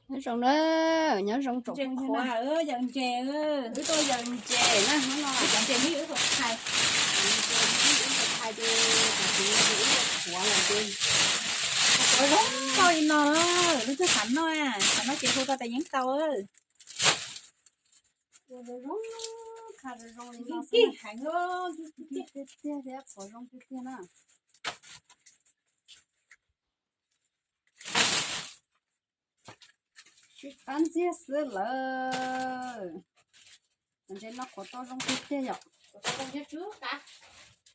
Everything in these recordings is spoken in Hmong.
Nyob zoo na, nyob zoo tsoom phooj ywg na. Wb tuaj yaws ntses na, hnub no cov ntses wb tuaj thais. Wb tuaj thais ces tam sim no ces wb tuaj qhuav lawm ces qhuav zoo nkauj li no. Lub twg xav noj, xav noj ces hu tau tas yeej tau. Ua zoo zoo, qha zoo zoo li no xwb heev, tiag tiag thiab qhuav zoo tiag tiag na. Sib qab ntxiag xwb lawm. Cov ntses no qhuav tau zoo tiag tiag yom.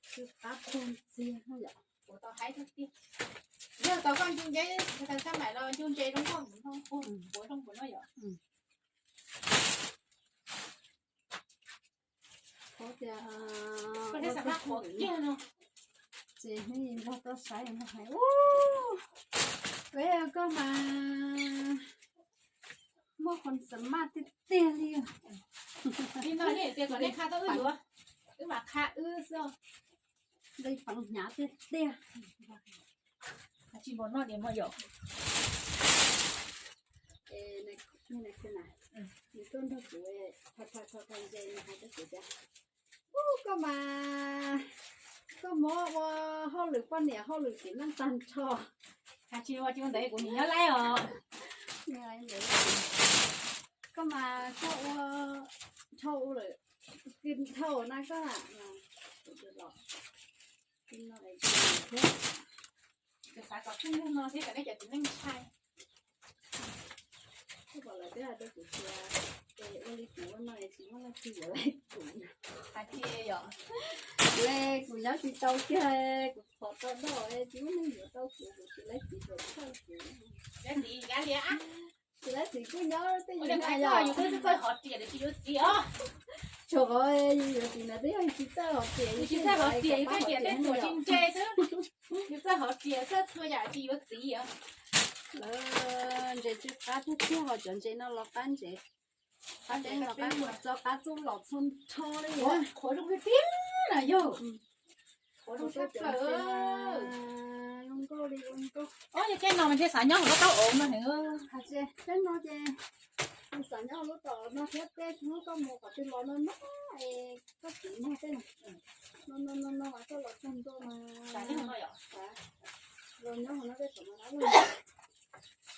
Tsw qab puag ntxiag yom. Qhuav tau haib tiag tiag. Yog tau koj ncu ntses, tau sab maim los ncu ntses zoo nkauj, qhuav zoo puas no yom. Qhuav tias, koj thiab xav mas qhuav kiag no. Ces hnub ib nrog koj saib no hais, ua, koj mas muaj qhov xav mas tiag tiag li. Li no nej tias kom nej qha tau wb yuav, wb mam qha wb xwb. Li peev hnyav tiag tiag. Tsis npaum no niam mos yom. Nws tuaj nrog kuv, tha tha tha ntses nws hais rau kuv tias, ub, koj mas, koj muab ua hauj lwm poj niam hauj lwm txiv neej tag nrho. Hais tsis ua tsis ua ntawd kuv nim nyob laib os. Koj mas koj ua dhau lawm, kws dhau na koj. Kuv xav kom phooj ywg no thiab kom nej cov txiv neej ntshai. Koj pom lawv twb hais rau kuv tias, es ua li kuv ua no es tsis muaj leej twg yuav laib kuv. Hais tias yom, kuv, kuv nyob tsis tau kiag, kuv qhov tau doj tsis muaj neeg yuav tau kuv, kuv tsis laib txiv tuam txhawj kuv. Tsis laib txiv kuj nyob tej yus hais yog yus twb txawj hov riam tsis yuav txiv os. Tsuas qhov yus yuav txiv ntawd twb yog yus tsis txawj hov riam, yus tsis txawj hov riam, yus txawj riam tej tuam tsis ntse xwb. Yus txawj hov riam txawj txhua yam tsis yuav txiv os. Lawv ntses tsw qab tiag tiag, ho cov ntses no los qab ntses, qab teb los qab, txo qab txuj los txhua nrho li. Qhuav zoo tiag tiag na yog. Qhuav zoo sab plaws. Zoo nkauj li zoo nkauj. Ob, yog tej no mas ntshe xav nyob hauv lub taub hau no heev. Hais tias tej no ces xav nyob hauv lub tom no thiab, tej hnub koj mus qhov twg los no no es koj txiv nrog tej no no no no mas koj los txog ntua mas los nyob hauv no tej tom no dab laug,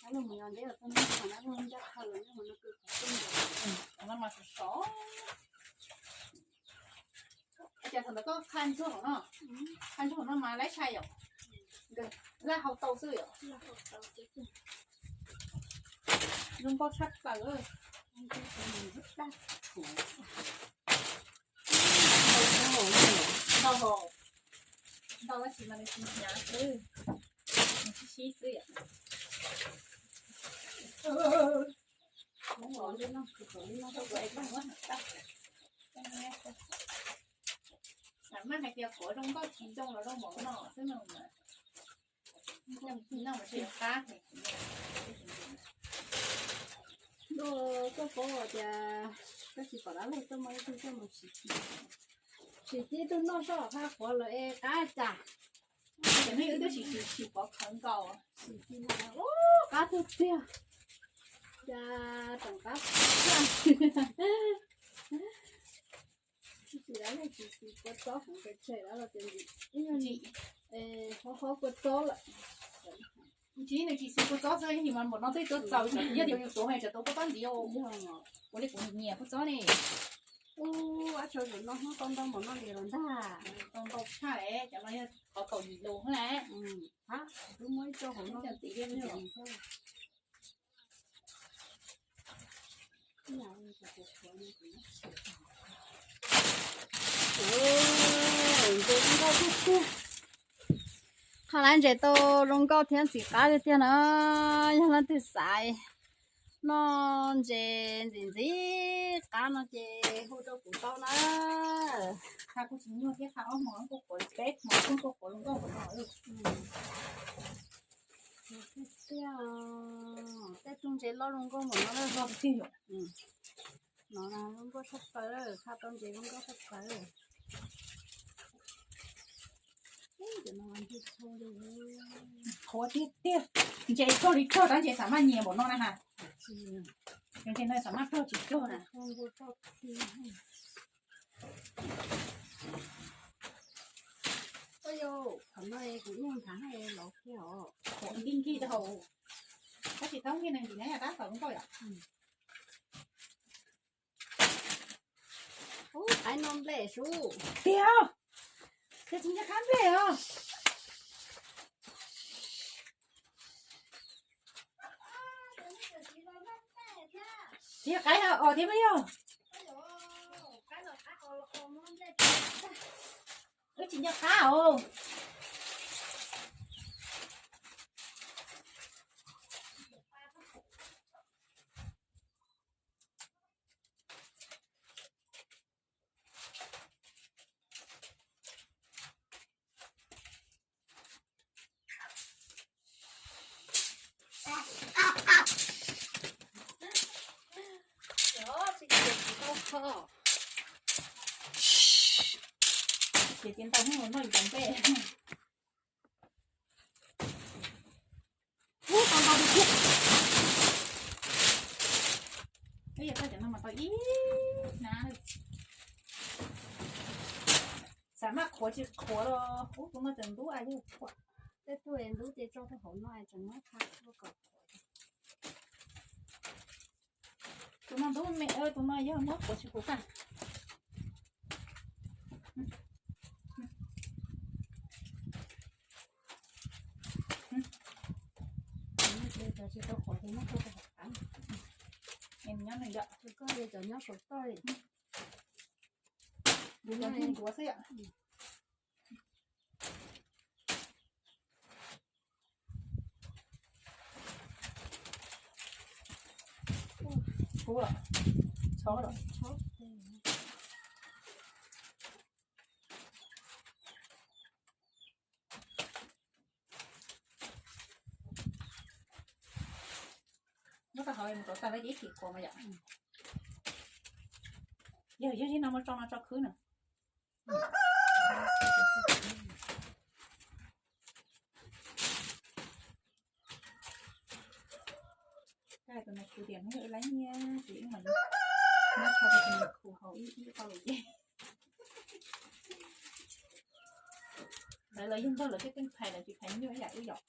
dab laug mus yos nteb los txog ntua mas dab laug ncaj qha los nyob hauv no kws qhov twg ntawd. Cas thaum ntawd koj qha ntsuag hauv no, qha ntsuag hauv no mas laib sai yom, laj hau tau xwb yom. Zoo nkauj tshaj plaws. Ntau hauv, ntau hauv, ntau tab sis mas nws tsis hnyav xwb, nws sib sib xwb yom. Maj hais tias qhuav zoo nkauj tsis zoo los zoo npaum no xwb no mas. Koj paub tias koj tsis pom dab laug tuaj muaj ib tug tuaj mus sim, sim tib tug noj soj hauv qhov lawm es qab cas. Ces nej wb twb sim sim sim pov khawv nkaus. Sim tib no, qab tiag tiag. Cas tseem qab tiag. Tsis tsis dab laug tsis tsis kua txob hov pes tsawg dab laug tias ntsim, ib nyuag ntsim, hov hov kua txob lawm. Tsis, nws tsis xis kua txob xwb, nws mas npaum no twb tuaj txaus, yog tias yus tuav mas tsam tuav kua txob ntxiv. Ua li kuv nyiam kua txob ne. Ub, ab tso zaum no hnub tau ntau npaum no li los ntag. Tau ntau tshaj, cov no yog qhov kaum yim lus lawm. Twb muab ib co hauv no. Ntses zoo nkauj tiag tiag. Qha lab ntses tau zoo nkauj thiab ntxim qab tiag tiag na. Yog leej twg xav noj ntses ntxim ntxim qab no ces hu rau kuv tau na. Qha kuj tsis nyuaj thiab, qha ob hmo kuj qhuav, peb hmo kuj qhuav zoo nkauj no. Tiag, tej tug ntses loj zoo nkauj npaum no lawm. No zoo nkauj tshaj plaws, qha tau ntses zoo nkauj tshaj plaws. Qhuav tiag tiag, ntses tsaug li tsaug, tab ntses xav maj nyias npaum no na has. Yog tias no xav maj rog tsis rog na. Ua, qhov no kuv nyuag nthav los kiag os. Qhuav nkig nkig rau hauv. Tab sis thaub nkig neeg ntsis na, yog tab tom nkauj yom. Ub, qaib no nplej sub. Tiag, ces tsis nco qab nplej os. Tsis yog qaib os, thiab mas yog. Wb tsis nco qab os. Ces cia ntau hnub noj ib cov nplej. Ub, tau ntau tiag tiag. Ib yam tau cov no mas tau ib hnab. Xav maj qhuav tsis qhuav los ub, tus no tseem ntub a yog. Tej tug ntub ces tso rau hauv no tseem muab tha ua kom qhuav. Tus no ntub me, tus no yog muab qhuav tsis qhuav tag. Cov tsis tau qhuav ces muab tso rau hauv qab. Nyob nws yom, koj cov nyob saum toj li. Ncuav xwb yom. Ub, txhob los. Muab rau hauv mus rau tag lawm ces ib chim qhuav mas yom. Yog yog li no muab tso no tso khwb na. Tus no kuv tias hnub ib lab nyiaj ces ib mam li muab tso rau tus niam khu hauv ib ib qho lawm ces. Lawv los yug nrog lawv tej teej phais lawv tsis phais nyuaj ib yam wb yom.